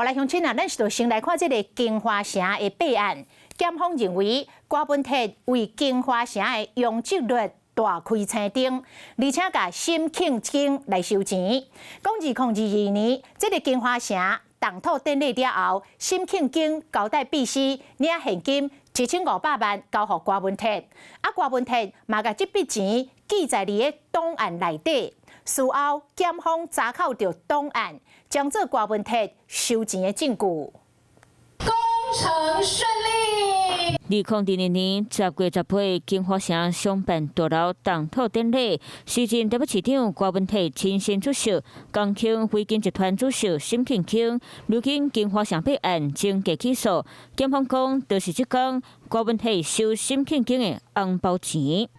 來鄉親啊，咱是就先來看這个京華城的弊案。檢方認為郭文鐵為京華城的容積率大開青燈，而且共沈慶京來收錢。講2022年，這个京華城動土典禮了後，沈慶京交代秘書領現金1500萬交予郭文鐵，啊郭文鐵嘛共這筆錢記在佇个檔案內底。事後檢方查扣著檔案，將做郭文鐵收錢的證據。工程順利。2022年10月18，京華城商辦大樓動土典禮，時任台北市長郭文鐵親身出席，江興飛金集團主席沈慶京，如今京華城弊案偵結起訴，檢方講，就是這工郭文鐵收沈慶京的紅包錢。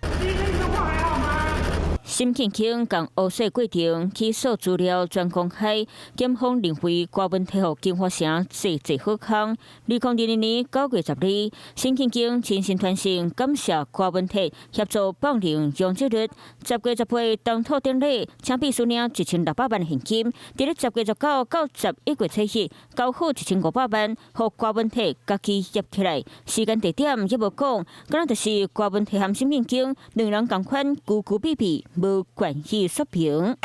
沈慶京共烏說過程，起訴資料全公開，檢方認為郭文鐵予京華城濟濟好康。2022年9月12，沈慶京親身傳訊感謝郭文鐵協助放量容積率。10月18動土典禮，請秘書領1600萬現金，佇咧10月19到11月7日交付1500萬，予郭文鐵家己挹起來。時間地點猶無講，敢若就是郭文鐵和沈慶京兩人仝款，龜龜秘秘，無關係說明。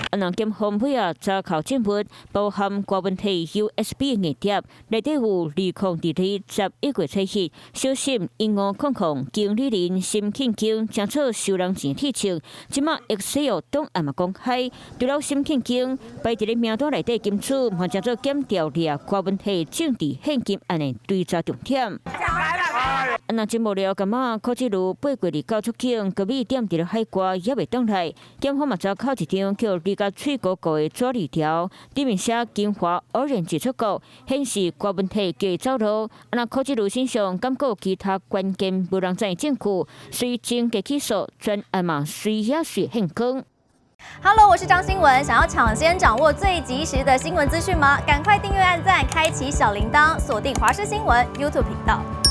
啊，若檢方尾仔查扣證物，包含郭文鐵 USB 硬碟，內底有2022年11月7日，小沈1500經理人沈慶京成做收人錢鐵證，這馬 Excel 檔案嘛公開，除了沈慶京擺佇咧名單內底金主，嘛成做檢調掠郭文鐵政治獻金案的追查重點。啊，若真無聊，感覺柯志如8月29出境，閣米店佇咧海關猶未轉來，檢方嘛查扣一張叫李甲翠哥哥的紙字條，裡面寫金華 Orange 出國，顯示郭文鐵計走路。啊，若柯志如身上敢閣有其他關鍵無人知的證據，隨偵結起訴，全案嘛隨也隨現光。 Hello，我是張新文，想要搶先掌握最及時的新聞資訊嗎？趕快訂閱、按讚、開啟小鈴鐺，鎖定華視新聞 YouTube 頻道。